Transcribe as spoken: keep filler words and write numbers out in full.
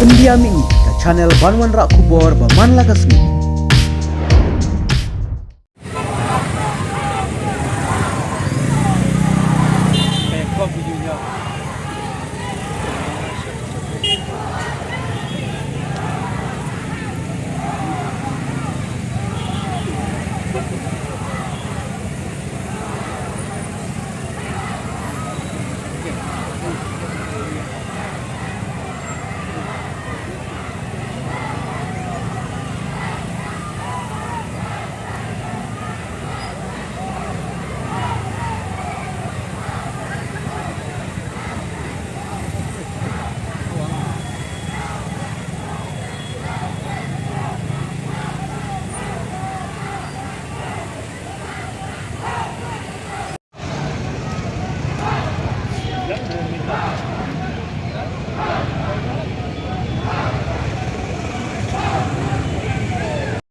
India Mihngi, ka channel ban wanrah khubor ba man la ka sngi.